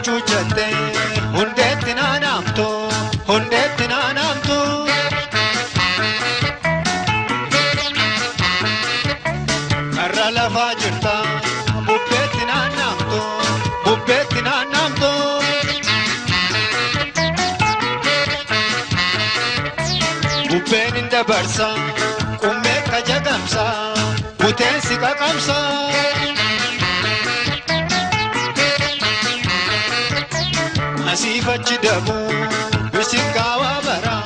Cuuchattee hundeetti naannamtu hundeetti naannamtu. Karra lafaa jirta bubbeetti naannamtu bubbeetti naannamtu. Bubbeen hin dabarsa qummee kajagamsa buteen si qaqamsa. Asiifachi dabu bisikaawa bara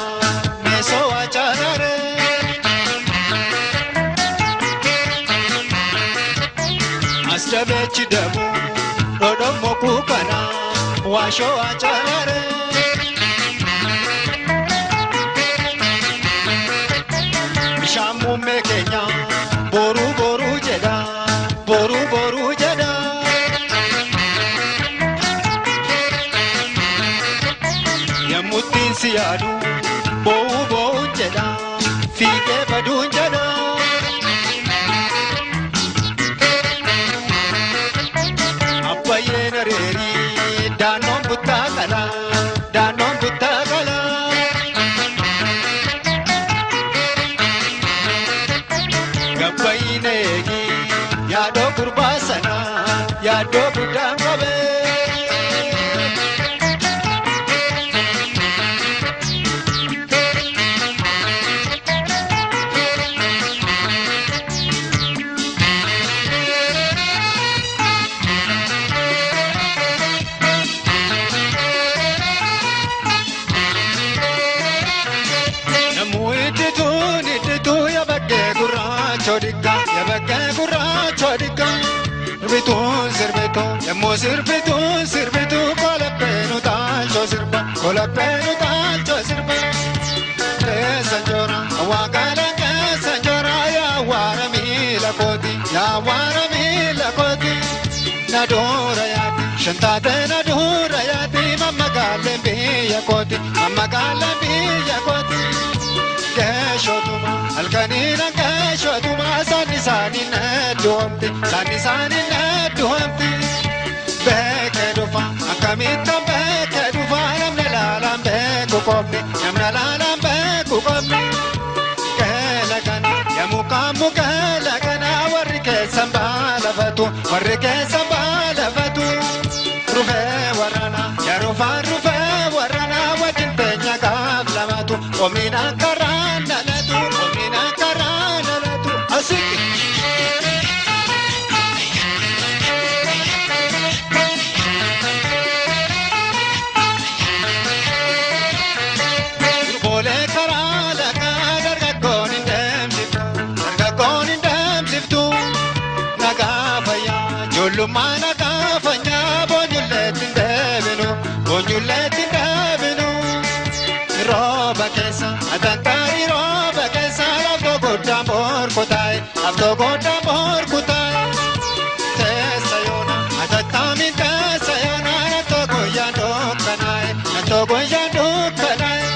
meesoo wacaarare. As dabeechi dabu dhodhommo kuukana waashoo wacaarare. Bishaan muummee keenya boruu boruu jedha boruu boruu jedha. Yemmuttiin si yaadu boo'uu boo'uun jedha fiigee baduun jedha. Abbayyeen areerii daannoon buttaa qala daannoon buttaa qala. Gabbayyiin eegi yaadoo gurbaa sana yaadoo guddaan qabee. Yabakkee gurraacha dhiqaa sirbituun sirbituu yemmuu sirbituun sirbituu kolaphee utaalchoo sirba kolaphee utaalchoo sirba. Keessa njoora waaqaala keessa njoora yaa waara miila kooti yaa waara miila kooti. Na dura yaati shantaatee na dura yaati mammagaaleen biyya kooti mammagaaleen biyya kooti. Keeshotuma halkaniin keeshotuma saani saani na du'amti saani saani na du'amti. Beekee dhufa akkamittan beekee dhufa namni laalaan beeku qofni namni laalaan beeku qofni. Keela kana yemmuu keela kana warri keessan baalafatu warri keessan baalafatu. Rufee warraana yaa rufaan rufee warraana wajjin teenya gaaf lamatu omina karaa nalatu omina karaa nalatu asiki. Durboolee karaa laqaa dargaggoon hin deemsiftu dargaggoon hin deemsiftu nagaa fayyaa ijoollummaa nagaa fayyaa boonyulleetti hin deebinu boonyulleetti hin deebinu. Rooba keessa atantaari rooba keessa laftoo guddaan morkutaaye laftoo guddaan morkutaaye. Teessa yoona atattaamiin teessa yoona nattoo guyyaan dukkanaaye nattoo guyyaan dukkanaaye.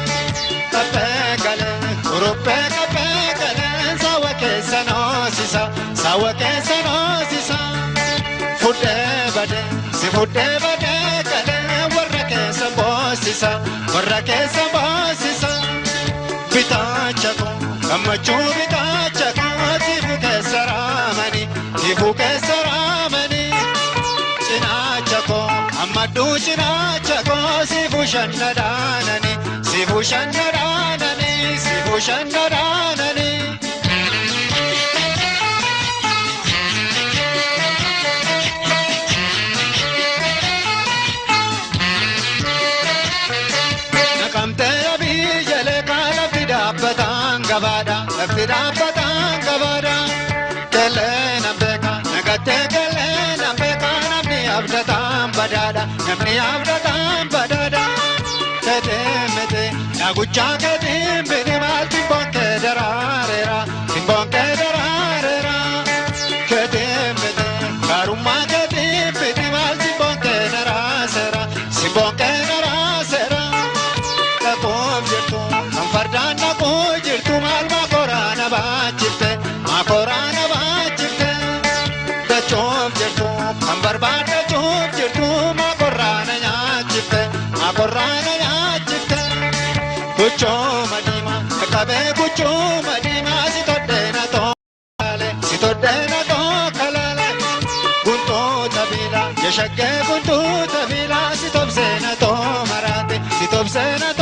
Kaphee galee kuruphee kaphee galee saawwa keessa noosisa saawwa keessa noosisa. Fuddee badee si fuddee badee galee warra keessa boosisa warra keessa boosisa. Bitaacha koo gammachuu bitaacha koo tiifuu keessa raamanii tiifuu keessa raamanii. Cinaacha koo ammadduu cinaacha koo siifuu shanna dhaananii siifuu shanna dhaananii siifuu shanna dhaananii. Naqamtee biyya leeqaa lafti dhaabbataan gabaadha lafti dhaabbataan gabaadha. Kelee nan beeka nagattee kelee nan beeka namni abdataan badaadha namni abdataan badaadha. Keetee mete naaguchaa keetiin bini maal timboon kee daraareera timboon kee daraareera. Keetee mete gaarummaa keetiin bini maal timboon kee daraaseera simboon kee daraaseera. Dhaquuf jirtu kan fardaan dhaquu jirtu maal maakoraana baachifte maakoraana baachifte. Dachuuf jirtu kan barbaadachuuf jirtu maakoraana nyaata. Kabee kuchuma diimaa si todheena tookale si todheena tookalale guntuuta biilaa yeshaggee guntuuta biilaa si tobseena toomaraate si tobseena.